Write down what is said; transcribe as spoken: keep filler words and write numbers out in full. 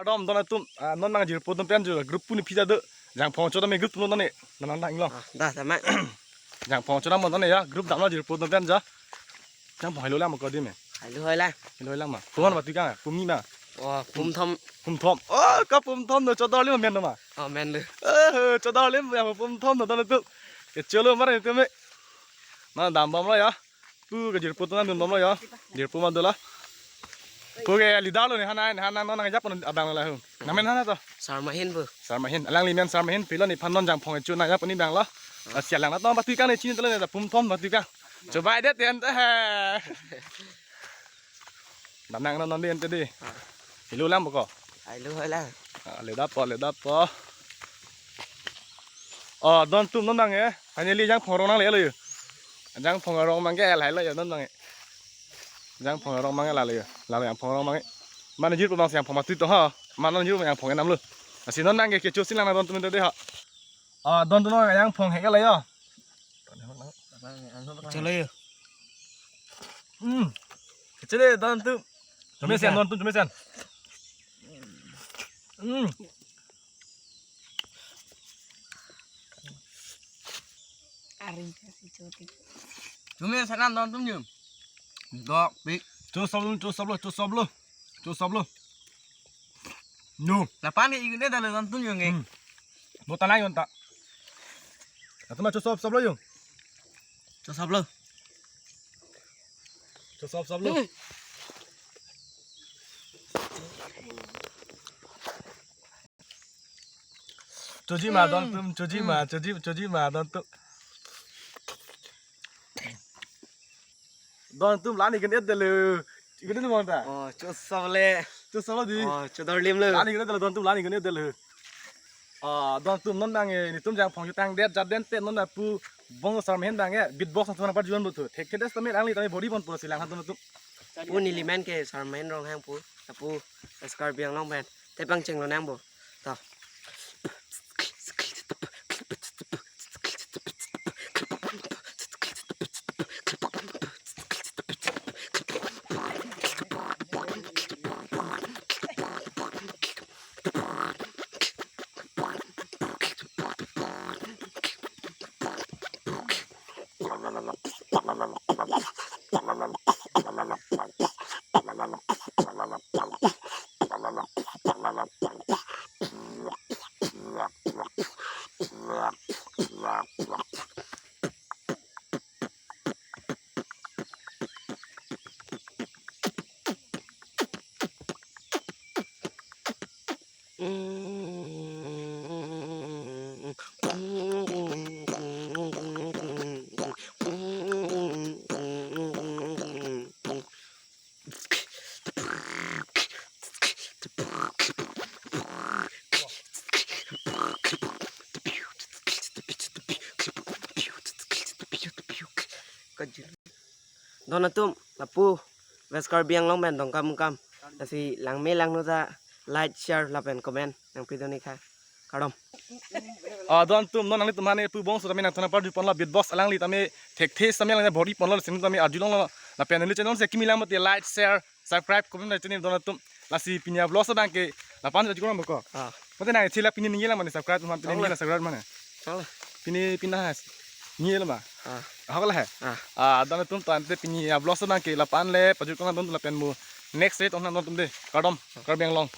Kardom don atum, ah, non nang jirpo atum pen jo, group puni phi ta do. Jangphong chodam group puni non ne. Nang nang nang lo. Ah, dah sama. Jangphong chodam non ne ya, group damlo jirpo atum pen jo. Jangphong helo lang ma ko di me. Helo hoi lang. Helo lang ma. Pum an batu kang, pum ni ma. Oh, pum thom. Pum thom. Oh, ka pum thom no chodor lim men no ma. Oh, men lo. Eh, chodor lim ya pum thom no don atum. Ke cholo mar atum me. Na dambomlo ya. Pu ke jirpo atum nangdunbomlo ya. Jirpo ma dola. Pu ke leader lo ne, hana, hana non nang jap abang lo la hu. Nang men hana to. Sarmahin bu. Sarmahin. Alangli men Sarmahin, pilo nephan non Jangphong chu nang jap ni bang lo. Asi alang na to batu kang ne chini telo ne pum thom batu kang. Chobai det den te he. Dam nang non non den te di. Ah. Helo lang ma ko. Helo hoi lang. Ah, le dap po, le dap po. Oh, don atum non bang e. Finally Jangphong arong nangle lo yo. Jangphong arong bang ke lahai lo yo non bang e. Jangphong arong bang ke lahai lo yo. Lahai Jangphong arong bang e. Mane jirpo bang si Jangphong mati to ha. Mane jirpo Jangphong enam lo. Asi non bang ke kecho si lang na don atum te de ha. Ah, don atum non Jangphong hek lo yo. Cholo yo. Hmm. Kecil don atum. Jumesen don atum jumesen. Hmm. Ari kasih cuti. Jumesen don atum jum. Dok pik. Chosop lo, chosop lo, chosop lo. Chosop lo. No. Lapan ke ikut dia dalam don atum jum ke. Hmm. Bo talang yon ta. Atum chosop sop lo yung. Chosop lo. Chosop sop lo. Hmm. Choji ma don atum, choji ma, choji, choji ma don atum. Don atum la-an ikut et delo. Ikut et mo ta. Oh, chosop le. Chosop lo di. Oh, chodor lim lo. La-an ikut et delo don atum la-an ikut et delo. Ah, don atum non bang e, netum Jangphong jutang det jat den te non lapu bong Sarmahin bang e, beatbox nangtum nangparjuan buthu. Thekthe setame alangli tame body pon pusi lang ha don atum. Pu neli men ke Sarmahin Ronghang pu, lapu West Karbi Anglong pen. Te pangcheng lonang bo. To. Don atum, lapu West Karbi Anglong pen Dongkamukam. Lasi langme langno ta like, share lapen comment nangpi dun ikha. Kardom. Ah, don atum non nanglitum mane pu bong setame nangtum nangparju ponlo beatbox alangli tame thekthe setame alangli body ponlo sing tame arjulonglo lapen neli channel si kimi lang mati like, share, subscribe, comment na chini don atum. Lasi pini a-vlog abang ke lapu-an ta chikon boko. Ah. Mati nang chila pini ningje lang mane subscribe man pini ningje lang subscribe mane. Chalo. Pini pina has. Ningje lang ma. Ah. Ahok la hai. Ah. Ah, don atum tangte pini a-vlog abang ke lapu-an le pajut kona don lapen mo. Next day ton don atum de. Kardom. Karbi Anglong.